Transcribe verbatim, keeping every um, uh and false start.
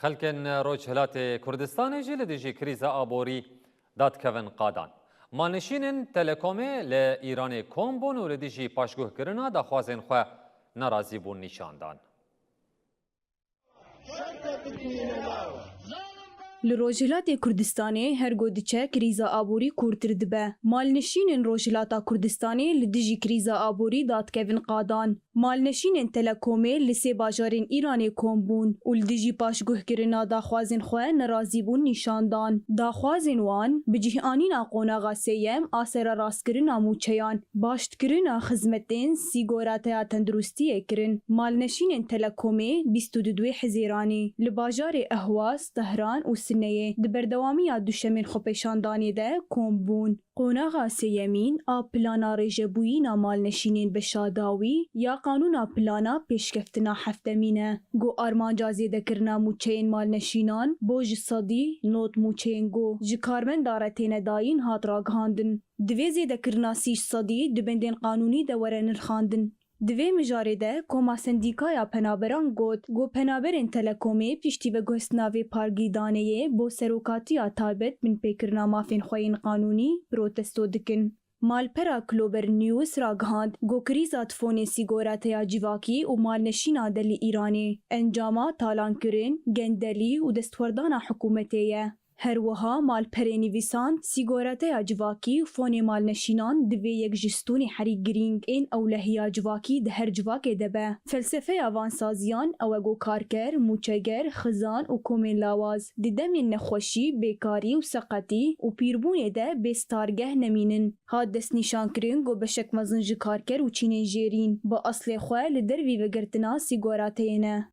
Xelkên Rojhilatê Kurdistanê jî li dijî krîza aborî dadikevin qadan. Malnişînên Telekomê li Îranê kom bûn û li dijî paşguhkirina daxwazên xwe nerazîbûn nîşan dan. Li Rojhilatê Kurdistanê her ku diçe krîza aborî kûrtir dibe. Malnişînên Rojhilata Kurdistanê li dijî krîza aborî dadikevin qadan. Malnişînên Telekomê li sê bajarên Îranê kom bûn û li dijî paşguhkirina daxwazên xwe nerazîbûn nîşan dan. Daxwazên wan, bicîhanîna qonaxa sêyem a sererastkirina mûçeyan, baştkirina xizmetên sîgorateya tenduristiyê kirin. Malnişînên Telekomê bîst û du Hizêranê li bajarê Ehwas, Tehran û Sineyê di berdewamiya duşemên xwepêşandanê de kom bûn. Qonaxa sêyemîn a plana rêjebûyîna malnişînên beşa dawî ya qanûna plana pêşkeftina heftemîn e, ku armanca zêdekirina mûçeyên malnişînan bo ji sedî nod mûçeyên ku ji karmenda re têne dayîn hat ragihandin. Divê zêdekirina sî sedî di bendên qanûnî de were nirxandin. Di vê mijarê de Koma Sendîkaya Penaberan got, ku penaberên Telekomê piştî veguhestina vê pargîdaneyê bo Serokatiya Taybet binpêkirina mafên xwe yên qanûnî protesto dikin. Malpera Clover News ragihand, ku krîza tifonê sîgorateya civakî û malnişîna de li Îranê encama talankirin, gendelî û destwerdana hikûmetê ye. Her wiha malperê nivîsand, sîgorateya civakî û fonê malnişînan divê yek ji stûnê herî girîng ên ewlehiya civakî di her civakê de be. Felsefeya van saziyan ew e ku karker, mûçeger, xizan û komên lawaz di demên nexweşî, bêkarî û seqetî û pîrbûnê de bê stargeh nemînin. Hat destnîşankirin ku beşek mezin ji karker û çînên jêrîn bi eslê xwe li dervî vegirtina sîgorateyê ne.